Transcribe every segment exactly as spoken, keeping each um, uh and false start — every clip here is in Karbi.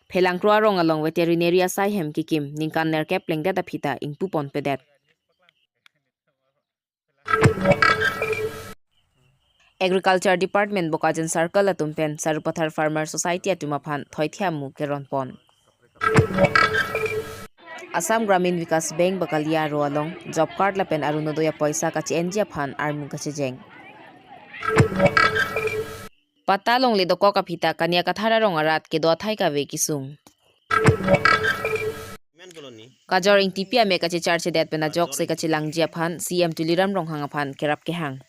Phelangkro arong along veterinary asai hem kekim ningkan nerkep plengdet aphi ta ingpuponpedet. Agriculture Department Bokajan Circle atum pen Sarupathar Farmer Society atum aphan thoithe amu keronpon. Assam Gramin Vikas Bank Bakalia aro along job card lapen Arunodoi apoisa kache-enji aphan armu kachejeng. Patta longle dokok aphi ta Kania Kathar arong arat kedo athai kave kesung. Kajor Ingtipi amek kachecharchedet pen ajok se kachelangji aphan C M Tuliram Ronghang aphan kerap kehang.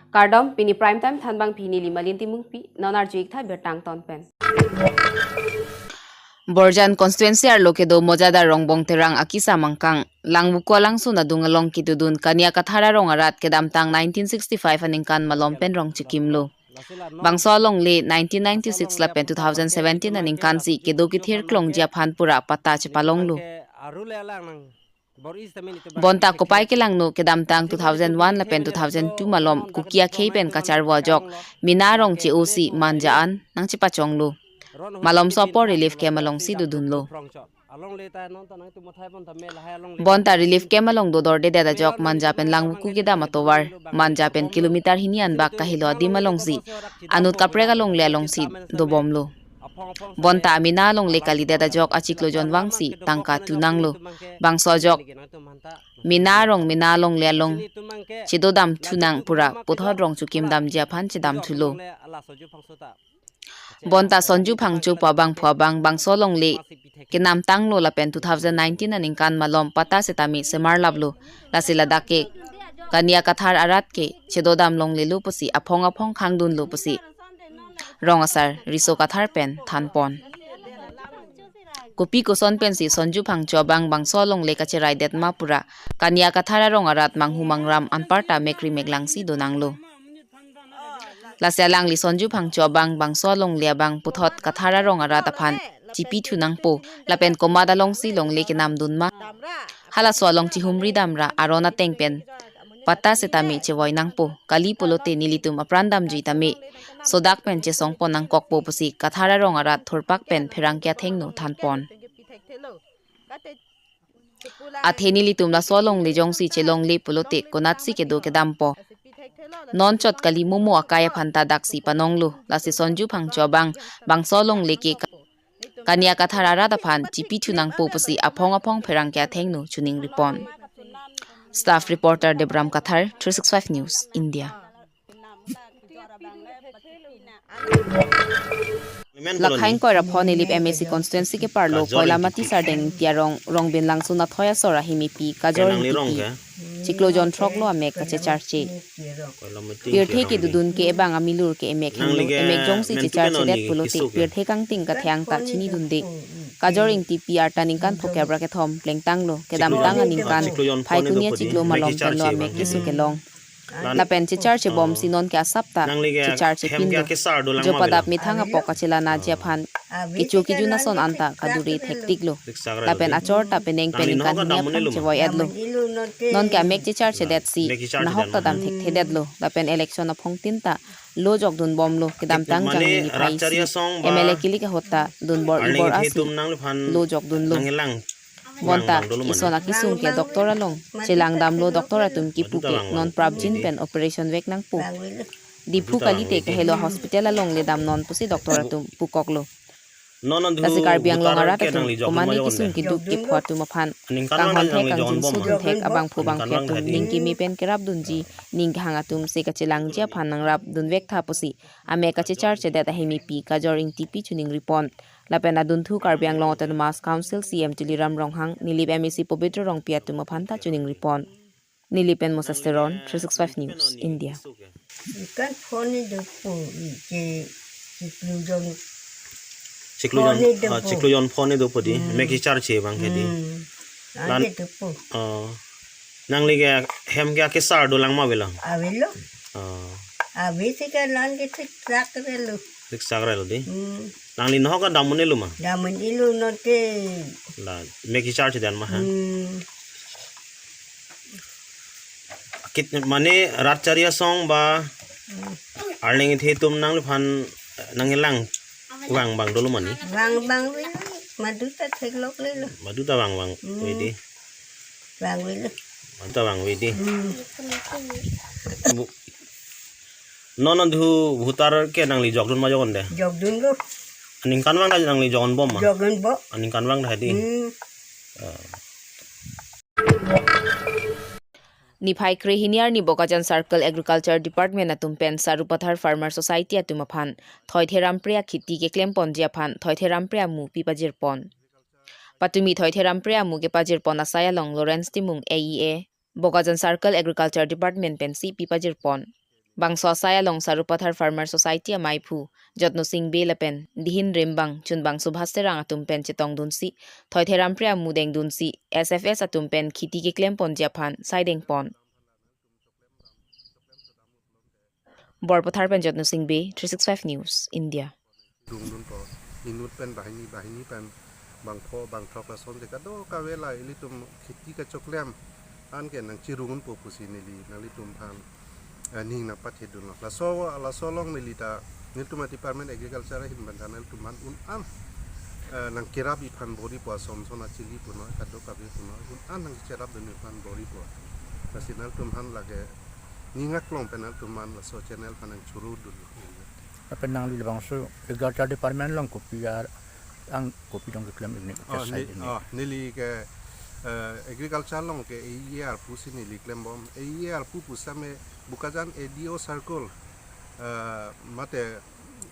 Kardom, pini Prime Time thanbang pini Limalin Timungpi, non arju-ik tha birta angton pen. Borjan constituency arlo kedo Mojadar Rongbong Terang akisa mangkang, Langvuku alangsun adung along kedodun Kania Kathar arong arat kedamtang nineteen sixty-five aningkan malom pen rong chikimlo. Bangso alongle nineteen ninety-six lapen two thousand seventeen aningkan si kedo kethir klongji aphan pura patta chepalonglo. Bonta kopai kelangno kedamtang two thousand one lapen two thousand two malom Kuki akhei pen kacharvo ajok Mina arong che-o si Manja an nangchepachonglo. Malomso apor relief camp alongsi dodunlo. Bonta relief camp along dodordedet ajok Manja pen Langvuku kedam atovar, Manja pen kilometer hini anbak kahelo adim alongsi anut kaprek alongle alongsi dobomlo. Bonta amina alongle kalidet ajok achiklo jonvangsi tangka thunanglo. Bangso ajok Mina arong Mina alongle along chedodam thunang pura puthot rong chikimdamji aphan chedamthulo. Bonta Sonju Phangcho pu abangphu abang bangso alongle kenamtanglo lapen two thousand nineteen aningkan malom patta setame semarlaplo. Lasi ladak ke Kania Kathar arat ke chedodam longlelo pusi aphong aphong khangdunlo pusi rong asar Riso Kathar pen thanpon. Kopi koson pensi Sonju Phangcho abang bangso alongle kacheraidet ma pura Kania Kathar arong arat manghu mangram anparta mekri meklangsi donanglo. Lasi alangli Sonju Phangcho abang bangso alongle abang puthot Kathar arong arat aphan chipi thunangpo lapen komat alongsi longle kenamdun ma. Halaso along chihumri damra aron ateng pen patta setame chevoi nangpo. Kali pulote nelitum apran damjui tame sodak pen chesongpon nangkokpo pusi Kathar arong arat thurpak pen pherangke athengno thanpon. Athe nelitum laso alongle jongsi chelongle pulote konatsi kedo kedampo. Non chot kali momo akai aphan ta daksi panonglo. Lasi Sonju Phangcho abang bangso alongle ke Ka- Kania Kathar arat aphan chipi thunangpo pusi aphong aphong pherangke athengno chiningripon. Staff reporter Debram Kathar, three six five News, India. Lakhaing Koirapho Nilip M A C constituency keparlo Koilamati Sardeng Ingti arong Rongbin Langsun athoi asor ahemipi Kajor Ingtipi chiklo jonthroklo amek kachecharche. Pirthe kedodun ke ebang amilur ke emek hinglo, emek jongsi checharchedet pulote pirthe kangting kathang ta chinidunde. Kajor Ingtipi arta ningkan phokep ra kethom plengtanglo, kedamtang aningkan Phaikuni achiklo malom penlo amek keso kelong. Lapen checharchebomsi non ke asap ta checharchepinlo. Jopadap methang apok kachelanaji aphan kecho kejun ason anta kadure thektiklo. Lapen achor ta penang pen ningkan hini aphan chevoi-etlo. Non ke amek checharchedetsi nahok ta dam thekthedetlo. Lapen election aphongtin ta lo jokdunbomlo, kedamtang jangni niphai isi M L A kilik ahut ta dunbor-ibor asi lo jokdunlo. Bonta ison akesung ke doctor along chelangdamlo, doctor atum kipu ke non prapjin pen operation vek nangpo. Diphu kalite kahelo hospital alongle damnon pusi doctor atum pukoklo. Lasi Karbi Anglong arat atum komane kesung keduk kepho atum aphan kanghon thek kangjinso dun thek abangphu bangphi atum ning kimi pen kerapdunji ning kehang atum se kachelangji aphan nangrapdun vek tha pusi amek kachecharchedet ahemipi Kajor Ingtipi chiningripon. Lapen adunthu Karbi Anglong Autonomous Council C M Tuliram Ronghang, Nilip M A C Pobitro Rongpi atum aphan ta chiningripon. Nilip pen Moses Teron, three six five News, India. Kan phone ni dopo, ike, chiklo jon. Chiklo jon, phone ni dopo. Ah, chiklo jon phone ni dopo di. Hmm. Mek kecharche abang ke di. Hmm. Lan- Ante dopo. Oh. Nangli ke hem ke kesar dolang ma avelang? Avelo. Oh. Ave si ke non ke thikthak relo. Thikthak relo di. Hmm. Nangli nahok ke dam un-elo ma? Dam un-elo non ke. La, mek kecharchedet ma ha? Hmm. Kit mane rat chari asong ba arleng ithe atum nangliphan Nangkelang vang abang dolo mane? Vang abang ave, madu ta theklok lelo. Madu ta vang abang Hmm. ave dei. Vang avelo. Madu ta vang ave dei. Hmm. Bu-, non non thu voter ke nangli jokdun ma jokdunde? Jokdunlo. Aningkanvang ta nangli jokdun bom ma? Jokdunbom. Aningkanvang ta dei. Hmm. Ah. Niphai kre-hini arni Bokajan Circle Agriculture Department atum pen Sarupathar Farmer Society atum aphan Thoithe Rampre akheti keklem ponji aphan Thoithe Rampre amu pipajir pon. Patumi Thoithe Rampre amu kepajir pon asai along Lawrence Timung A E A, Bokajan Circle Agriculture Department pensi pipajir pon. Bangso asai along Sarupathar Farmer Society amaiphu Jotno Sing Bey lapen dihin rimbang chunbang Subhas Terang atum pen chetongdunsi Thoithe Rampre amu dengdunsi S F S atum pen kheti keklem ponji aphan saideng pon. Borpathar pen Jotno Sing Bey, three six five News, India. Rungdunpo, inut pen banghini, banghini pen bangpho bangthrok lason te kadokave la ilitum kheti kachoklem anke nangchirungdunpo pusi neli nanglitum aphan, eh, ning nangpathedunlo. Laso, laso along neli ta nelitum a-department agriculture ahin pen ta nelitum aphan un-an, eh, nangkerapji aphan bor-ipo, ason son achili punon, kadokave punon, un-an nangcherapdunji aphan bor-ipo. Lasi nelitum aphan lake ning aklong pen nelitum aphan laso channel aphan nangchurudunlo. Lapen nangli labangso agriculture department along kopi ar-, ang kopi dong keklem ini, Oh, kesai ne-, ini. Oh, neli ke, eh, agriculture along ke A E A arpu si neli klembom. A E A arpu pusitame Bokajan A D O circle, eh, mate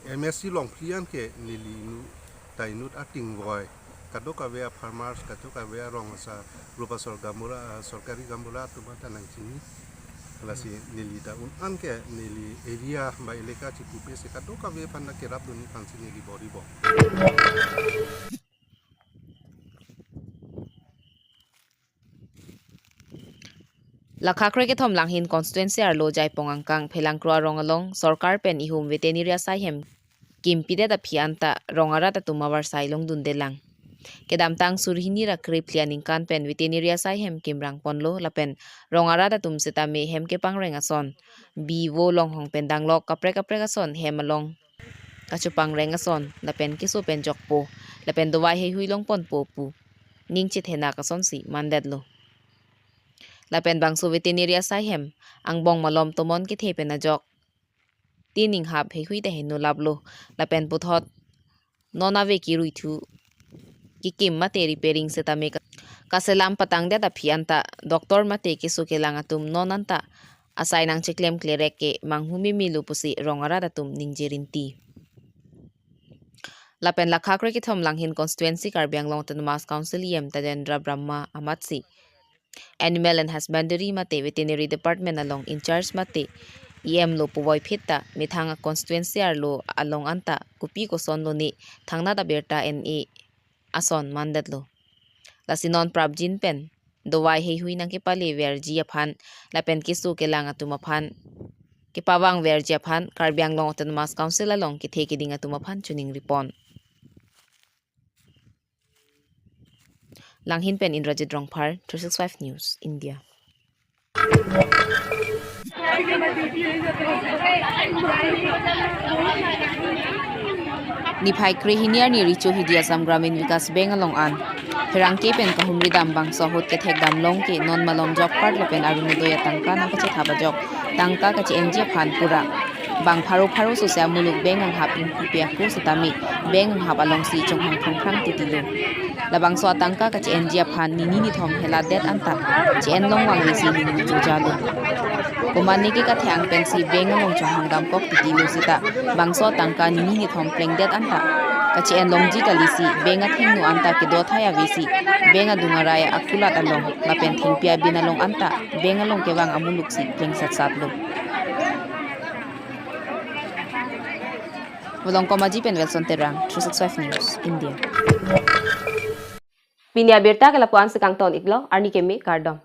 M S C along phli anke neli inut ta inut atingvoi. Kadokave a-farmers, kadokave arong asar, rupa sor gaonbura, sorkari gaonbura atum ta nangchini. Lasi neli ta un-an ke neli area ba elaka chipupe si kadokave aphan ta kerapdunji aphansi neli bor-ibom. Lakha krekethom Langhin constituency arlo Jaipong angkang Phelangkro arong along sorkar pen ihum veterinary asaihem kimpidet aphi anta rong arat atum avarsai longdundelang. Kedamtang suri hini ra krephli aningkan pen veterinary asaihem kimrang ponlo lapen rong arat atum setame hem kepangreng ason, bi vo longhong pen danglok kaprek kaprek ason hem along kachopangreng ason lapen keso pen jokpo lapen dovai heihui longponpo pu ning chethenak asonsi mandetlo. Lapen bangso veterinary asaihem angbong malom tomon kethe pen ajok tin inghap heihui ta heno laplo lapen puthot non ave kiruithu kekim mate repairing setame ka-, kaselam patangdet aphi anta doctor mate keso kelang atum non anta asai nangcheklem klerek ke manghu memelo pusi rong arat atum ningje rinti. Lapen Lakha krekethom Langhin constituency Karbi Anglong Autonomous Council E M Tajendra Brahma amatsi Animal and Husbandry mate Veterinary Department along in-charge mate E M lo puvoiphit ta methang a-constituency arlo along anta kopi kosonlo ne thangnat abirta en-e ason mandetlo. Lasi non prapjin pen dovai heihui nangkepaleverji aphan lapen keso kelang atum aphan kepavangverji aphan Karbi Anglong Autonomous Council along kethe keding atum aphan choningri pon. Langhin pen Indrajit Rongphar, three six five News, India. Niphai kre-hini arni Richo Hidi Assam Gramin Vikas Bank along an pherangke pen kahumri dam bangso ahut kethek damlong ke non malom job card lapen Orunodoi atangka nangkachethap ajok tangka kache-enji aphan pura bang pharo pharo sose amuluk bank anghap ingpupe ako setame bank anghap alongsi chonghang phrangphrang titilo. Labangso atangka kache-enji aphan nini nithom heladet anta che-en longvang lesi nini chojalo. Komatne ke kathang pensi bank along chonghang damkok titilo seta bangso atangka nini nithom plengdet anta kache-en longji kalisi bank athengno anta kedo athai avesi bank adung arai akulat along lapen thengpi abin along anta bank along kevang amuluk si plengsatsatlo. Volongkom Aji pen Wilson Terang, three six five News, India. Pini abirta ke lapu-an si kangton iklo, arni keme kardom.